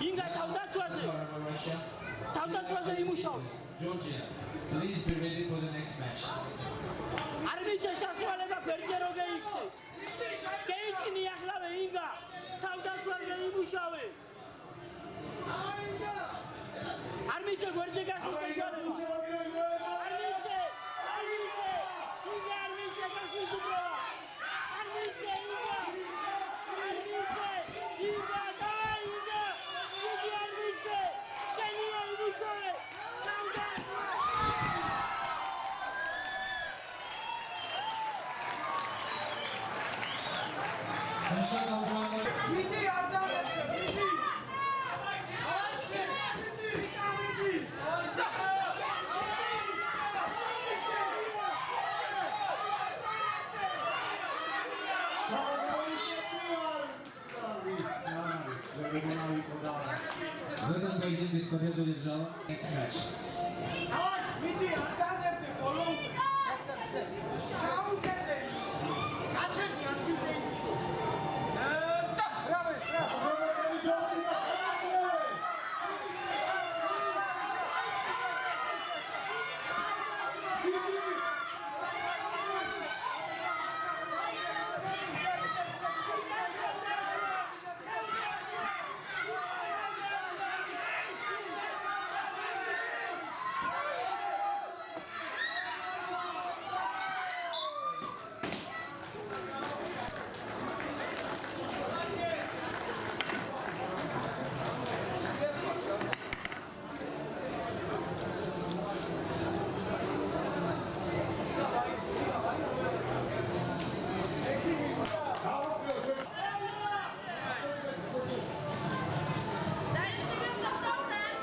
ინგა თავდაცვაზე თავდაცვაზე იმუშავე. Georgia, please be ready for the next match. არ მისცე საშუალება გვერდზე რო გეიქცეს. გეიჭინი ახლავე ინგა. თავდაცვაზე იმუშავე. არ მისცე გვერდზე გასვლის საშუალება. არ მისცე, არ მისცე. ინგა არ მისცე გასვლის უფლება. არ მისცე ინგა. არ მისცე. ინგა, დავაი ინგა. იგი არ მისცე. შენია იმუშავე. თავდაცვა. Саша Долганов. მიდი არ დამეცე, მიდი! მიდი, მიდი! В этом поединке с победу одержал next match. მიდი არ დანებდე ბოლომდე. ჩაუკედე. გაჩერდი ადგილზე იმუშავე. Dajesz siebie 100%!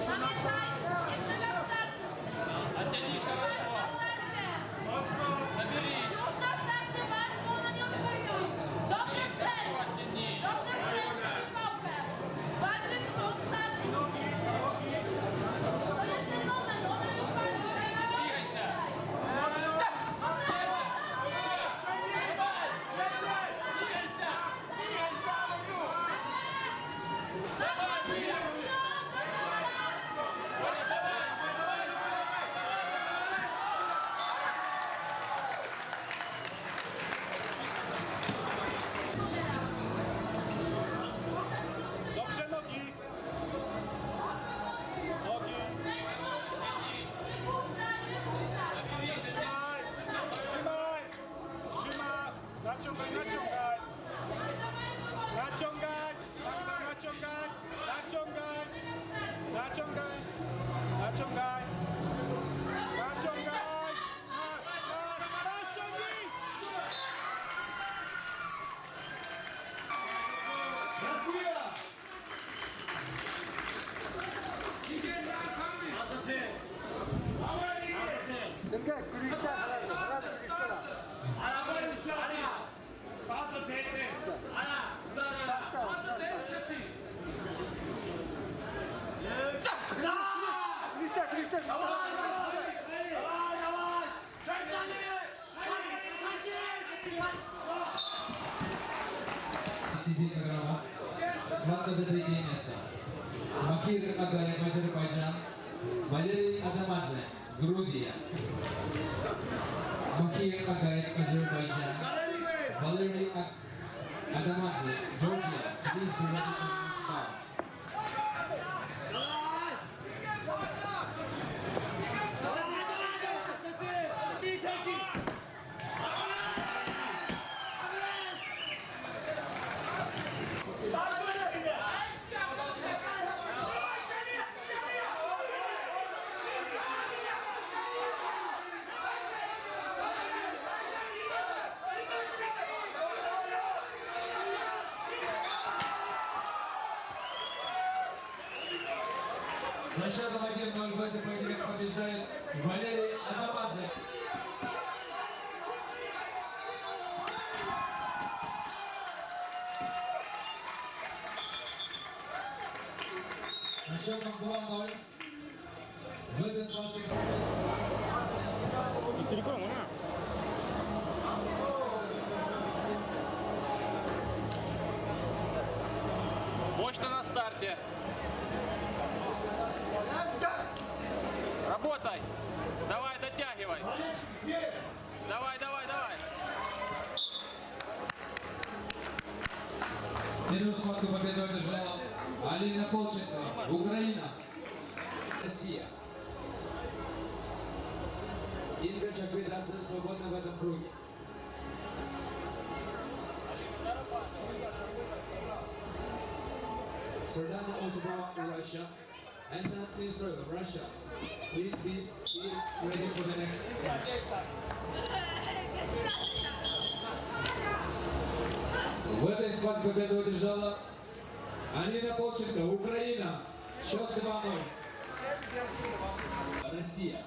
Pamiętaj, nie przegap startu! Walcz na starcie! Już na starcie walcz, bo ona nie odwróci! Dobrze wkręć! Dobrze wkręć sobie pałkę! Walczysz plus start! To jest ten moment, ona już walczy! Tutaj. Dobrze nogi. Nogi. Nie puszczaj, nie puszczaj! Trzymaj. Trzymaj. Trzyma. Naciągaj, naciągaj. Naciągaj. Magda, naciągaj. Naciągaj. Naciągaj. Naciągaj. Naciągaj. Na, na, na, ściągnij. Сидит на Схватка за третье место. Махир Агаев, Азербайджан. Валерий Адамадзе, Грузия. Махир Агаев, Азербайджан. Валерий Адамадзе, Georgia. Please be ready for the next bout. За счетом 1-0 в этом поединке. Валерий Адамадзе. Со счетом 2-0 в этой схватке Телефон, Мощно на старте. Работай. Давай, дотягивай. Давай, давай, давай. Первую схватку победу одержала Алина Колченко, Украина. Россия. Инга Чаквидадзе свободна в этом круге. Sardana Osipova, Russia. Anna Nesterova, Russia. Please be ready for the next match. В этой схватке победу одержала Алина Колченко, Украина. Счет 2-0. Россия.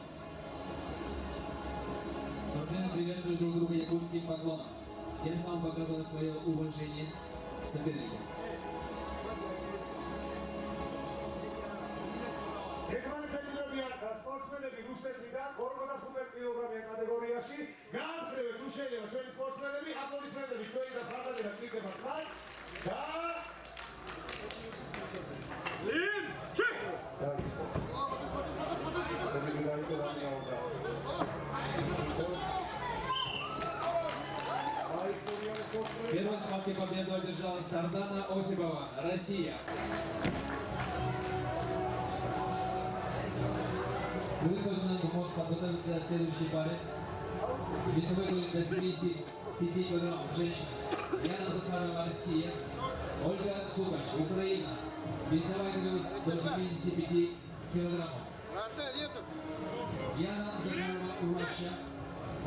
Спортсмены приветствуют друг друга якутским поклоном, тем самым показывая свое уважение к сопернику. ერთმანეთს ეჭვდებიან სპორტსმენები რუსეთიდან 55 კილოგრამიან კატეგორიაში. გაამხრივეთ თუ შეიძლება ჩვენი სპორტსმენები, აპლოდისმენტები თქვენი და ფარდადერა ჭირდებათ მათ და დაიწყო. В первой схватке победу одержала Сардана Осипова, Россия. К выходу на мост подготовится следующий парень. Весовой категории до 75 килограммов женщина. Яна Захарова, Россия. Ольга Сукач, Украина. Весовая категория до 75 килограммов. Яна Захарова, Russia.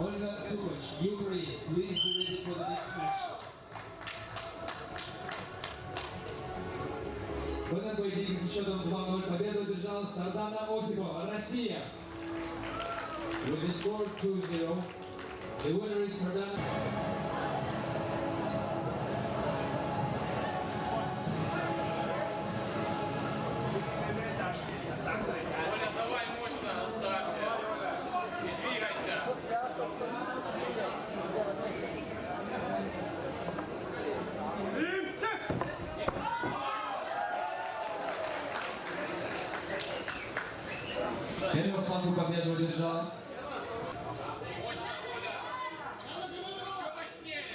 Ольга Сукач, Ukraine. Please be ready for the next match. В этом поединке со счетом 2-0 победу одержала Сардана Осипова, Россия. With the score 2-0, the winner is Sardana. Оля, давай мощно на старте. И двигайся. Первую схватку победу одержала Мощно, Оля. Еще мощнее.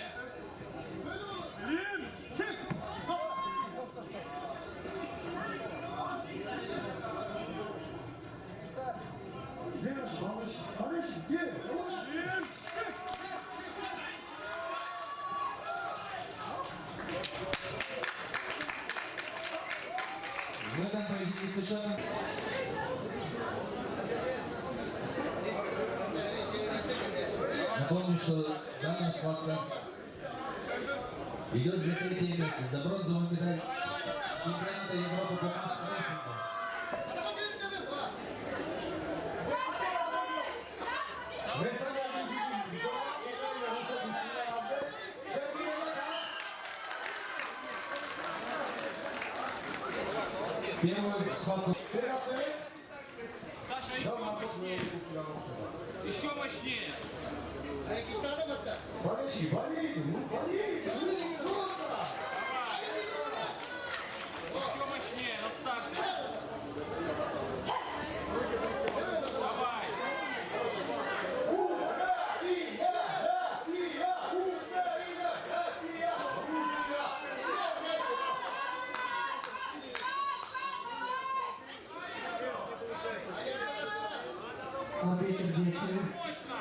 В этом поединке со счетом. Напомню, что данная схватка идет за третье место, за бронзовую медаль чемпионата Европы по мас-рестлингу. მესამე ადგილზე ბრძოლა უკრაინა რუსეთის წინააღმდეგ შეგირება და Первую схватку შეგახსენებთ? Саша, еще мощнее. Еще мощнее. Болельщики, болейте, ну болейте, ну, ну, Еще мощнее на старте. Давай. Украина, Россия, Украина, Россия, Грузия. Мощно.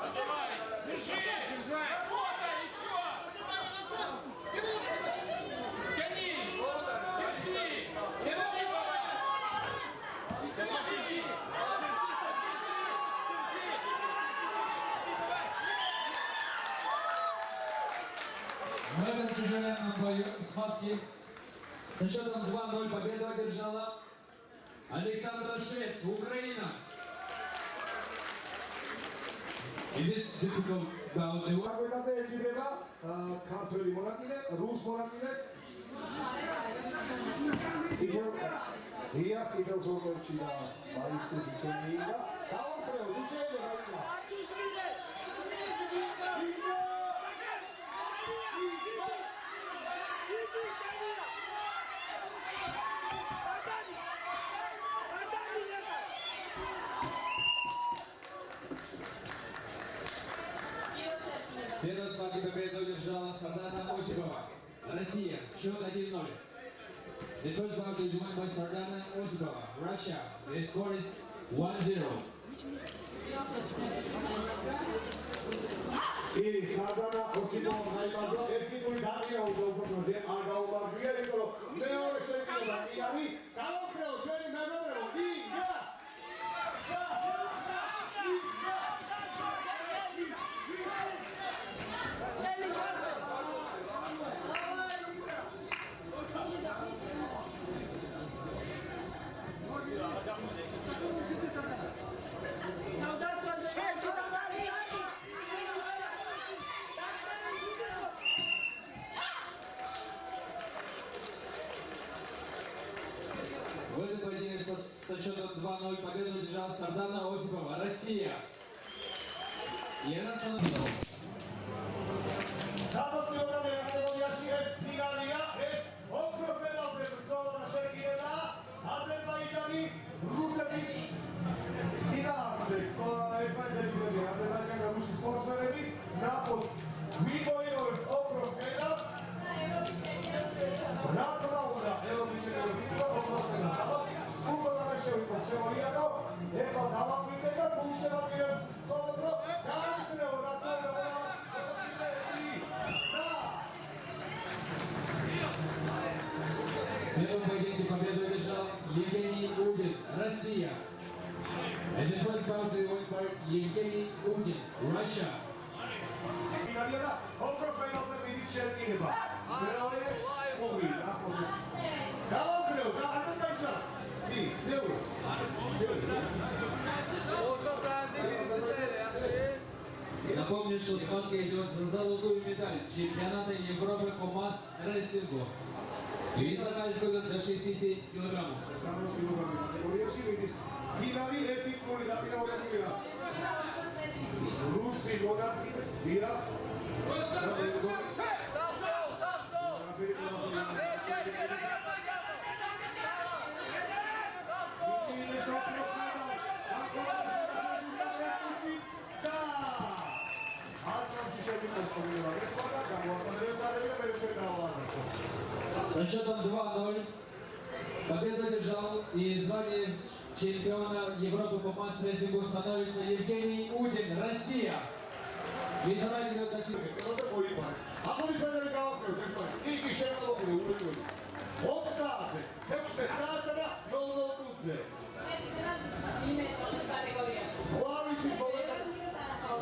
Давай. Держи. Работай еще. Тяни. Терпи. Терпи, давай. Терпи. В этом тяжеленном бою схватке Со счетом 2-0 победу одержала Александра Швец, Украина. In this difficult bout, they were საკვეთაძე ეჯიბრება ქართველი მონაწილე, რუს მონაწილეს. დიახ, წითელ ზოლში და მაისში ჩემი და გავამხრეო, ნუ შეიძლება იქნა. არც უსმიდე! იდი შენია! გადადი! გადადი რეკა! Первой схватке победу одержала Сардана Осипова, Россия. Счет 1-0. The first bout is won by Sardana Osipova, Russia. The score is 1-0. კი, სარდანა ოსიპოვამ გაიმარჯვა, ერთი გული დაწია უკვე უფრო ჯერ არ გაუმარჯვია, იმიტომ რომ მეორე შეკინება წინარი. გავამხრეო ჩვენი მეგობრებო, იგა! წელი ჩართო! თავდაცვაზე შედაბარი! В этом поединке со счетом 2-0 победу одержала Сардана Осипова, Россия. И она становится... 60 კილოგრამიან კატეგორიაში ეს ფინალია, ეს ოქროს მედალზე ბრძოლა და შეკინება აზერბაიჯანი რუსეთის წინააღმდეგ ერთმანეთს ეჯიბრებიან აზერბაიჯანი და რუსი სპორტსმენები. ნახოთ, ვინ მოიპოვებს ოქროს მედალს. რა თქმა უნდა, ევროპის ჩემპიონი იქნება ოქროს მედალს. აბა, სულ ყველაფერს შევიტყობ შემოიატო. ეხლა დავაკვირდე და გულ შემატირებს მხოლოდ რომ გავამხნეო, რა თქმა უნდა, ყველას და В первом поединке победу одержал Евгений Удин, Россия. And the first bout is won by Evgeny Udin, Russia. ფინალია და ოქროს მედალზე მიდის შერკინება. მეორე ორი, ნახოთ. გავამხნეო და აზერბაიჯანი. სი, მეორე. Напомню, что схватка идет за золотую медаль чемпионата Европы по мас-рестлингу. Весовая категория до 67 килограммов. 60 კილოგრამის კატეგორიაში მიდის ფინალი, ერთი წული დაპირაული რუსი მონაწილე, დიახ. და არტემში შევიტყობ ყოველივე გეტყვა და გამოასწორებს არები და მე შენ დავაარცხო. Со счетом 2-0 победу одержал и звание чемпиона Европы по мас-рестлингу становится Евгений Удин, Россия. Весовая категория до 67 და მოიპარე. აპლოდისმენტები გავაკეთოთ ერთმანეთს. კი, კი, შემოგვიყვე ურეკველი. 4 საათზე, 16 საათსა და 00 წუთზე. ხო არ ვიცი მომენტ.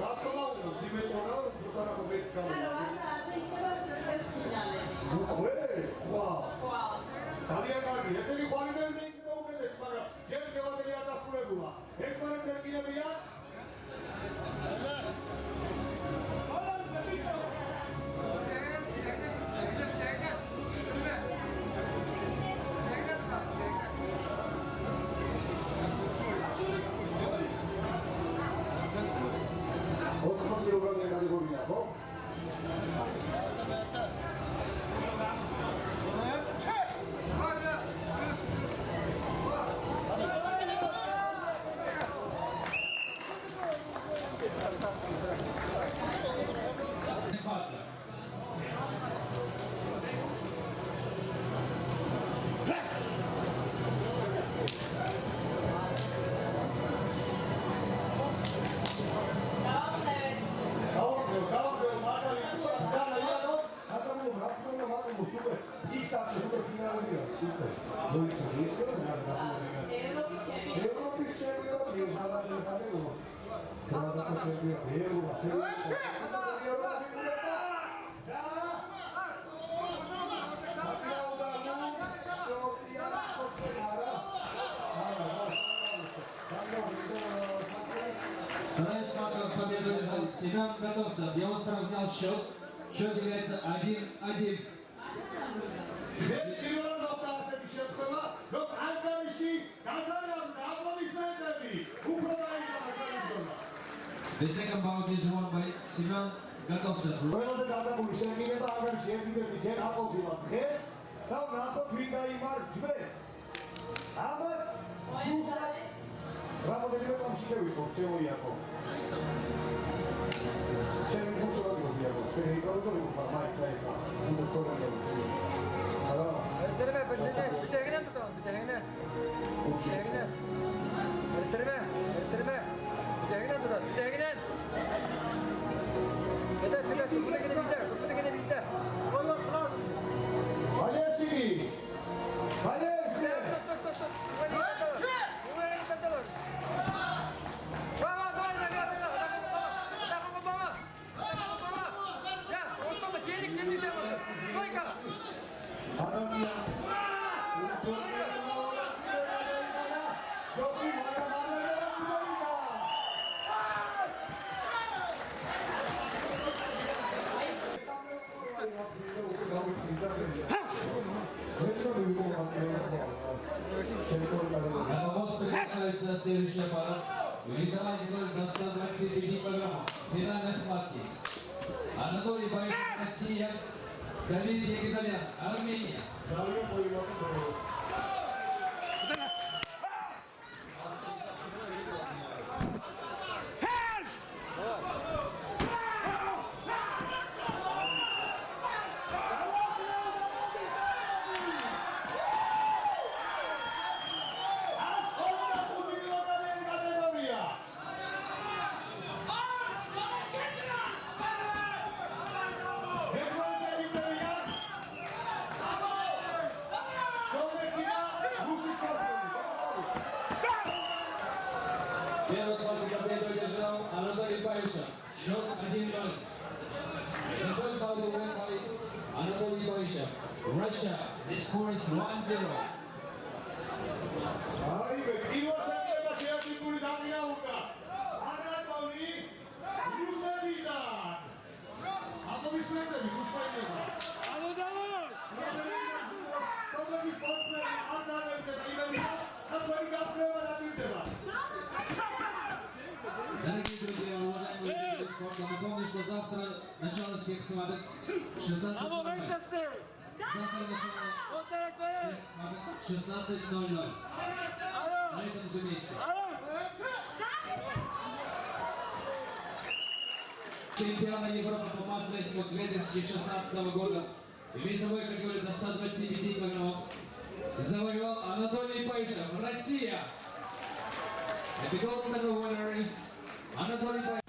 რა თქმა უნდა, მძიმე წონა, უფრო სანახო მეც გამოვიდა. უკვე? ხვა. ძალიან კარგი. ესე იგი ხვალიდან იქნება უკეთესი, მაგრამ ჯერ დღევანდელი არ დასრულებულა. ერთმანეთს ერკინებიან. ოთხმოც კილოგრამიან კატეგორია, ხო? Схватка. გავაკეთე, გავაკეთე მართალი და იატო, გატამულო, რა თქმა უნდა, მატულობს უკვე იქ საათზე უკვე ფინალზეა, უკვე. მოიცოდი ისე რა გატამულო. ევროპის ჩემპიონატი რაღაცა ხარებო. რაღაცა ჩემპიონატი ევროპა, და მაცინაოდა ნუ Победу одержал Семен Готовцев. И он сравнял счет. Счет является 1-1. დღეს პირველად მოხდა ასეთი შემთხვევა, რომ ანგარიში გადარავდა აპლოდისმენტები. უფრო დაიწყო შენებრძოლა. The second bout is won by Semyon Gotovtsev. ყველაზე გარდაბული შეკიდება ანგარიში ერთიდები ჯერ არ ყოფილა დღეს და ვნახოთ ვინ გაიმარჯვებს. ამას ზუსტად რამოდენიმე წამში შევიყო, შემოიაკო. შენ მიხუთ შევადიო იაკო. შენ იკავე და ვიყო, მაინც აი ხა. უნდა სწორად გავიქცე. არა? Эртэрмэ, бэрсэнэ, бүтээгинэн тутаҕын, бүтээгинэн. Бүтээгинэн. Эртэрмэ, эртэрмэ. Бүтээгинэн тутан, бүтээгинэн. Кэтэ, кэтэ, бүтээгинэн билдэ, бүтээгинэн билдэ. ვალერში! ვალერში! ანაცია ჯოქი, მაგრამ არა რა. На помост приглашается следующая пара. Весовая категория до 125 килограммов. Финальной схватки. Анатолий Баишев, Россия. Давид Егизарян, Армения. ძალიან მოიმაყ. კილოგრამიანი კატეგორია. ერთმანეთს იბერიან. სომეხი და რუსი სპორტსმენი. Первую схватку победу одержал Анатолий Баишев. Счет 1-0. The first bout was won by Anatoly Baishev. Russia. The score is 1-0. აიმე, პირველ შეკრება შეერთებული დაწინაურდა. ანატოლი რუსეთიდან. აპლოდისმენტები თუ შეიძლება. სომეხის სპორტსმენი არ დანერგდება იმედია და თქვენი გამხდრება დაგვირდება. Дорогие друзья, уважаемые любители спорта, напомню, что завтра начало всех схваток 16.00. Завтра начало всех схваток 16.00. На этом же месте. Чемпиона Европы по мас-рестлингу 2016 года в весовой категории до 125 килограммов завоевал Анатолий Баишев, Россия. And the gold medal winner is Anatoly Baishev.